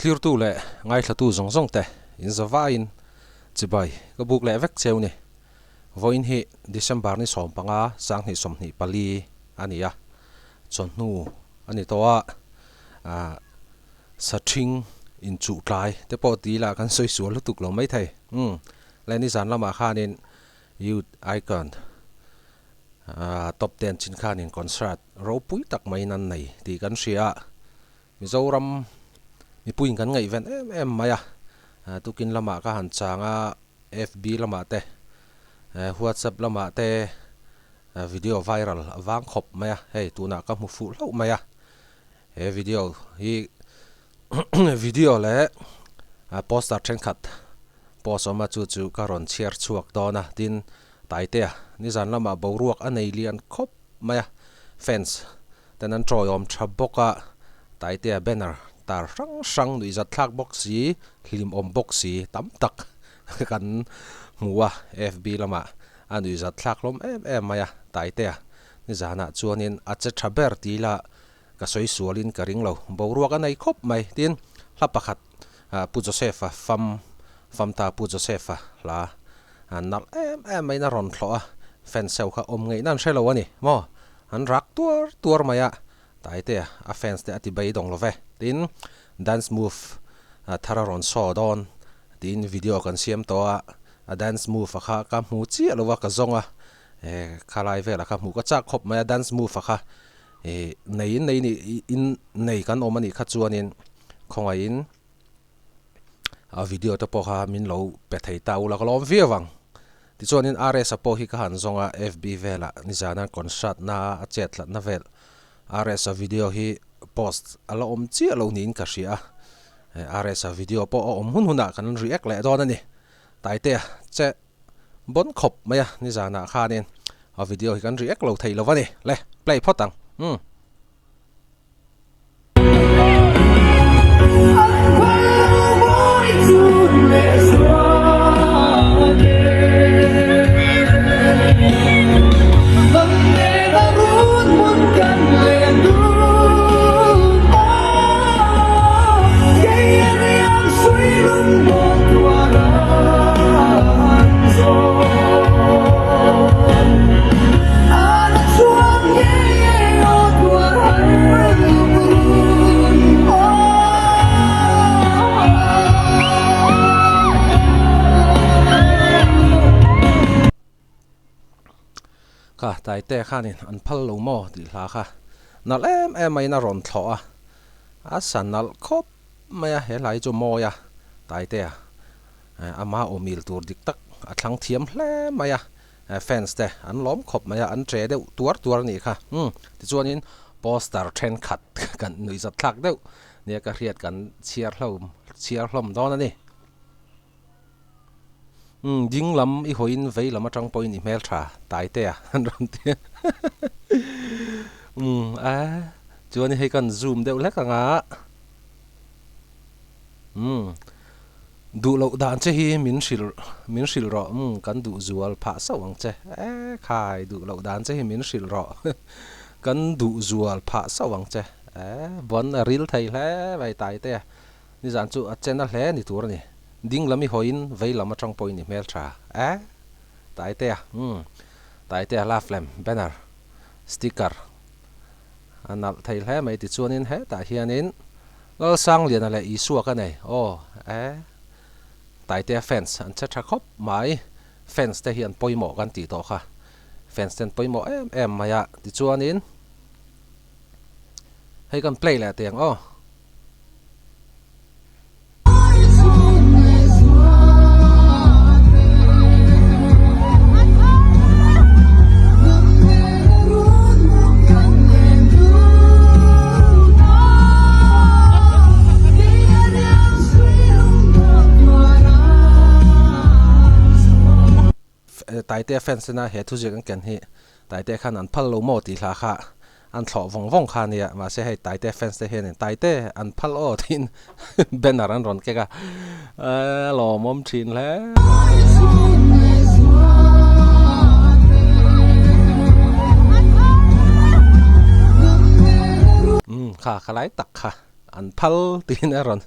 Thlirtu leh ngaithlatu zawng zawng te in zavaiin chibai ka buk leh vek cheu ni. Vawiin hi December ni 15 2024 a ni a, chawhnu a ni tawh a, ah sathring inchuh tlai te pawh ti ila kan sawi sual lutuk lo maithei. Umm le nizan lamah khanin Youth Icon ah top ten chin khanin concert ropui tak maiin an nei tih kan hria a. Mizoram mipuiin kan ngaihven em em mai a, tukin lamah ka han chang a, FB lamah te, WhatsApp lamah te video viral a vang khawp mai a, hei tunah ka hmu fuh hlauh mai a, he video hi video leh poster thenkhat post awm a chu chu ka rawn chhiar chhuak dawn a, tin Taitea nizan lamah boruak a nei lian khawp mai a, fans ten an tawiawm tha bawk a, Taitea banner tar hrang hrang nuihzat thlak bawk si, hlimawm bawk si tam tak kan hmu a, FB lamah a nuihzat thlak hlawm em em mai a, Taitea nizanah chuanin a che tha ber ti ila ka sawi sualin ka ring lo, boruak a nei khawp mai, tin hla pakhat Pu Joseph-a fam famta Pu Joseph-a hla nalh em em maiin a rawn thlawh a, fans ho kha awm ngeihna an hre lo a ni maw? An rak tuar tuar mai a, Taitea a fans te a ti beidawng lo ve, tin dance move thar a rawn show dawn tiin video kan siam tawh a, a dance move a kha ka hmu chiah lo a ka zawng a, khalai velah kha hmuh ka chak khawp mai a dance move a kha nei in nei in nei kan awm a nih kha chuanin khawngaihin a video te pawh kha min lo pe thei ta ula ka lawm viau ang. Tichuanin RS-a pawh hi ka han zawng a FB velah nizana concert na a chet hlatna vel RS-a video hi post a la awm chiah lo niin ka hria a, RS-a video pawh a awm hun hunah kan react leh dawn a ni. Taitea che bon khawp mai a nizanah khanin a video hi kan react lo thei lo a ni. Le play phawt ang. Umm. Kha Taite khanin an phal lo maw tih hla kha nalh em em maiin a rawn thlawh a, a sa nalh khawp mai a, he hla hi chu mawi a Taitea ama awmil tur dik tak a thlang thiam hle mai a. Fans te an lawm khawp mai a, an che deuh tuar tuar a nih kha. Umm, tichuanin poster thenkhat kan nuihzat thlak deuh nia ka hriat kan chhiar hlawm chhiar hlawm dawn a ni. Umm, ding lam i hawiin vei lam atang pawhin i hmel tha Taitea an rawn ti a. Umm, a chuan hei kan zoom deuh hlek ang a. Umm. Duh loh dan che hi min hrilh min hrilh rawh umm kan duh zual phah sauh ang che e khai duh loh dan che hi min hrilh rawh kan duh zual phah sauh ang che e bon a ril thei hle mai Taitea nizan chu a chena hle ni tur a ni ding lam i hawiin vei lam atang pawhin i hmel tha e Taitea umm Taitea love lem banner sticker a nalh thei hle mai tichuanin hetah hianin Lalsangliana leh Isua ka nei aw e Taitea fans an che tha khawp mai fans te hi an pawimawh kan tih tawh kha fans te an pawimawh em em mai a tichuanin hei kan play leh teh ang aw. Taitea fans tena he thuziak an ken hi Taitea khan an phal lo maw tih hla kha an thlawh vawng vawng kha a nia mahse hei Taitea fans te hianin Taite an phal aw tiin banner an rawn kek a a lawmawm thin hle. Umm kha kha lai tak kha. An phal tiin a rawn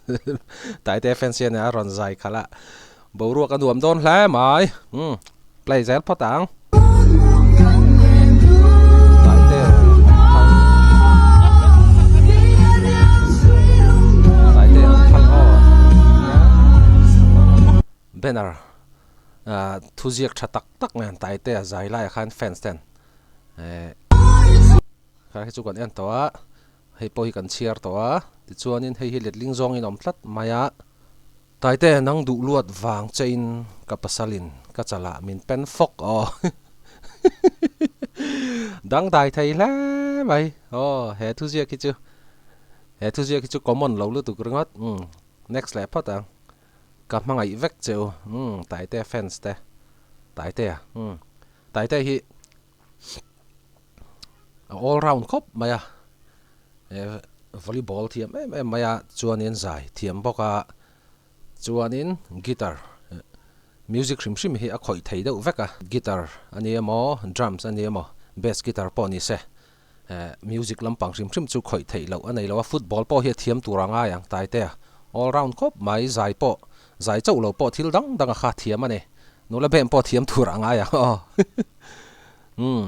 Taite fans hian a rawn zai khalh a, boruak a nuam dawn hle mai. Umm play zel phawt ang. Taite an phal. Taite an phal aw. Banner ah thuziak tha tak tak nen Taite a zai laiah khan fans ten eh kha hi chu kan en tawh a. Hei pawh hi kan chhiar tawh a, tichuanin hei hi letling zawngin a awm tlat mai a. Taite, nang duh luat vang chein ka pasalin ka chalah min pen fawk aw. Dangdai thei hle mai aw, he thuziak hi chu he thuziak hi chu common lo lutuk ringawt. Umm next leh phawt ang. Ka hmangaih vek che u. Umm Taite fans te. Taitea umm Taite hi a all round khawp mai a eh volleyball thiam em em mai a chuanin zai thiam bawk a chuanin guitar music hrim hrim hi a khawih thei deuh vek a guitar a ni emaw drums a ni emaw bass guitar pawh ni se eh music lampang hrim hrim chu khawih theih loh a nei lo a football pawh hi a thiam tur a ngai ang taite a all round khawp mai zai pawh zai chauh lo pawh thil dang dang a kha thiam a ni nula bem pawh thiam tur a ngai ang aw. Umm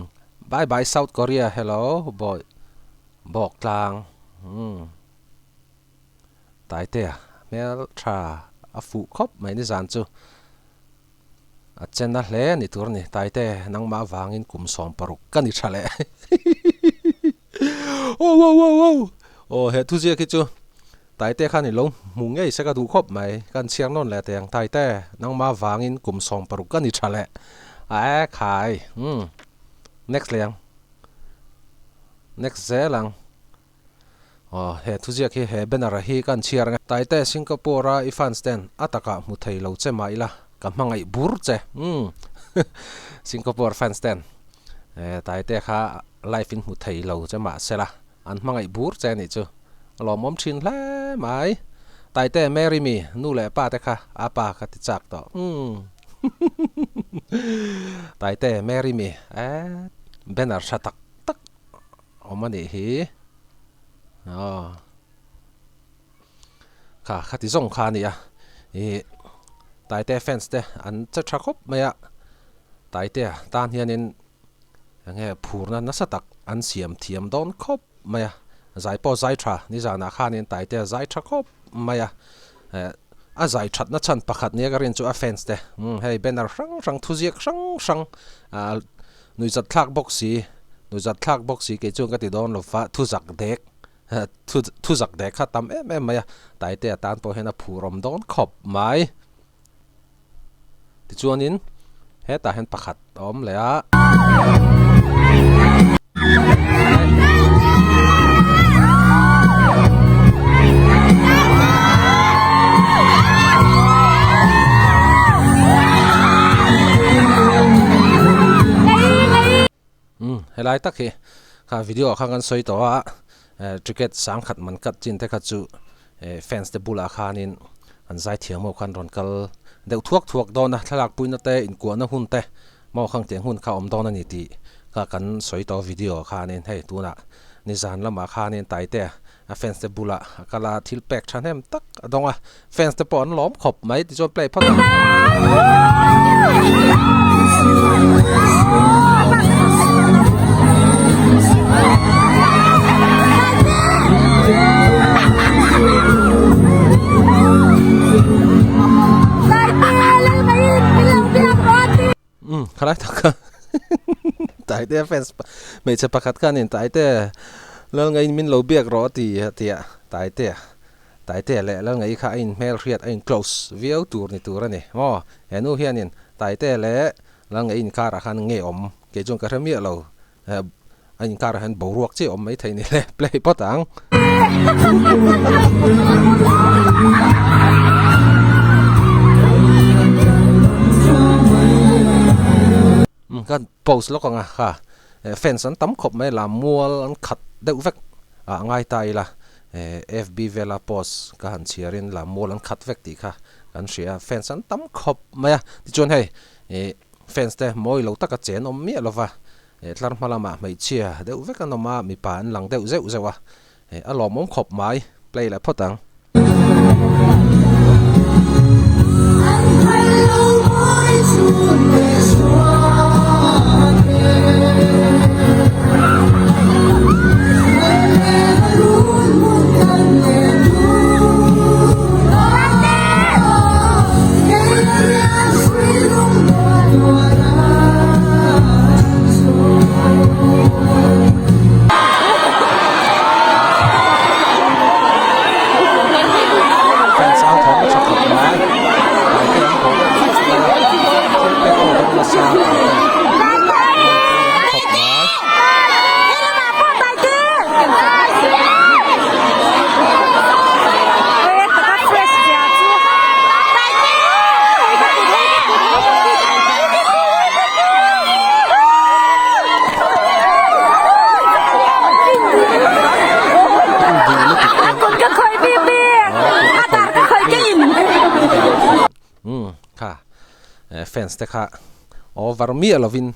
bye bye South Korea hello bawi bawk tlang umm Taitea hmel tha a fuh khawp mai nizan chu a chen a hle a ni tur a ni Taite nangmah avangin kum 16 ka ni tha leh oh oh oh oh aw he thuziak hi chu Taite khan i lo hmu ngei se ka duh khawp mai, kan chhiar nawn leh teh ang Taite, nangmah vangin kum 16 ka ni tha leh a e khai umm next leh ang next zel ang aw he thuziak hi he banner a hi kan chhiar ang e Taite Singapore a i fans ten a takah hmu thei lo che mah ila ka hmangaih bur che umm Singapore fans ten e Taite kha live in hmu thei lo che mah sela. An hmangaih bur che anih chu. A lawmawm thin hle mai. Taite Mary mi nu leh pa te kha a pa kha ti chak tawh. Umm. Taite Mary mi eh banner tha tak tak awm anih hi. Aw. Kha khati zawng kha a ni a. Ih Taite fans te an che tha khawp mai a. Taitea tan hianin Enge phurna nasa tak an siam thiam dawn khawp mai a, zai pawh zai tha nizanah khanin Taitea zai tha khawp mai a, eh a zai thatna chhan pakhat nia ka rin chu a fans te umm hei banner hrang hrang thuziak hrang hrang ah nuihzat thlak bawk si nuihzat thlak bawk si kei chuan ka ti dawn lo va thuzak dek thu thuzak dek kha tam em em mai a, Taitea tan pawh hian a phur awm dawn khawp mai. Tichuanin hetah hian pakhat a awm leh a. Umm helai tak hi kha video ah khan kan sawi tawh a eh ticket sangkhat man cut chin te kha chu eh fans te bulah khanin an zai thiam ho khan rawn kal deuh thuak thuak dawn a thlalak puina te inkuahna hun te maw khang tiang hun kha a awm dawn a ni tih kha kan sawi tawh video ah khanin hei tunah nizan lamah khanin Taitea a fans te bulah a kal a thil pek thahnem tak a dawng a fans te pawh an lawm khawp mai tichuan play phawt ang. Umm khalai tak kha Taite fans hmeichhe pakhat khanin Taite Lalngaiin min lo biak rawh a ti a ti a Taite Taite leh Lalngai kha a in hmel hriat a in close viau tur ni tur a ni maw he nu hianin Taite leh Lalngai inkarah khan nge awm kei chuan ka hre miah lo A inkarah hian boruak chiah a awm maithei ni le, play phawt ang. Umm ka post lawk ang a kha fans an tam khawp mai la mual an khat deuh vek ah ngai ta ila eh FB vela post ka han chhiar in la mual an khat vek tih kha kan hria a fans an tam khawp mai a tichuan hei ih fans te mawi lo taka chen awm miah lova He tlar hma lamah hmeichhia deuh vek an awm a, mipa an lang deuh zeuh zeuh a, a lawmawm khawp mai. Play leh phawt ang. Fans ang thawm a tha khawp mai Taite an bawh deuh tlat mai a thil pek pawh dawng nasa Taite lawmpui an khawp mai. Kha fans te kha over miah lovin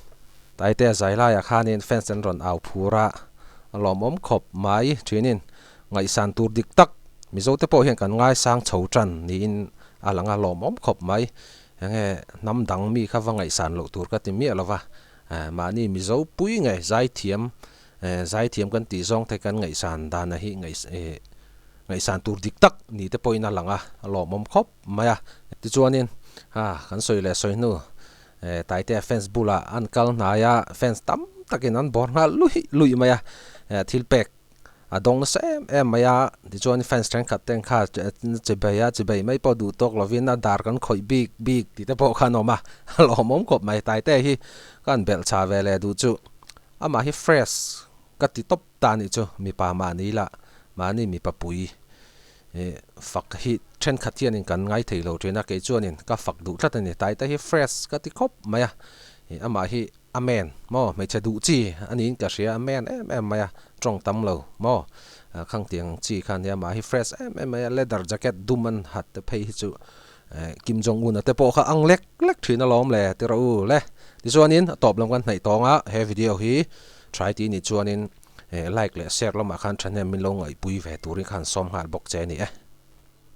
Taitea zai laiah khanin fans an rawn au phur a, a lawmawm khawp mai thinin ngaihsan tur dik tak Mizo te pawh hian kan ngaisang chho tan niin a lang a, lawmawm khawp mai. Enge hnam dang mi kha va ngaihsan loh tur ka ti miah lova, mahni Mizo pui nge zaithiam zaithiam kan tih zawng te kan ngaihsan dana hi ngaihsan tur dik tak ni te pawhin a lang a, a lawmawm khawp mai a. Tichuanin kan sawi leh sawi hnu Taitea fans bulah an kal hnai a, fans tam takin an bawr nghal luih luih mai a, thil pek a dawng nasa em em mai a, tichuan fans thenkhat ten kha chi bei a, chi bei mai pawh duh tawk lovin a dar kan khawih bik bik tih te pawh kha an awm a, a lawmawm khawp mai. Taitea hi ka han belh chha ve leh duh chu amah hi fresh ka ti tawp ta anih chu, mipa mahni lah mahni mipa pui Fak hi thenkhat hianin kan ngai thei lo thin a, kei chuanin ka fak duh tlat a ni. Taite hi fresh ka ti khawp mai a, amah hi a man maw hmeichhe duh chi a niin ka hria, a man em em mai a, tawng tam lo maw khangtiang chi kha a nia, amah hi fresh em em mai a, leather jacket dum an hat te phei hi chu Kim Jong Un a te pawh kha ang lek lek thin alawm le ti rawh u le. Tichuanin a tawp lam kan hnaih tawng a, he video hi try tih nih chuanin Like leh share lamah khan thahnem min lo ngaihpui ve turin khan sawm nghal bawk che a ni e.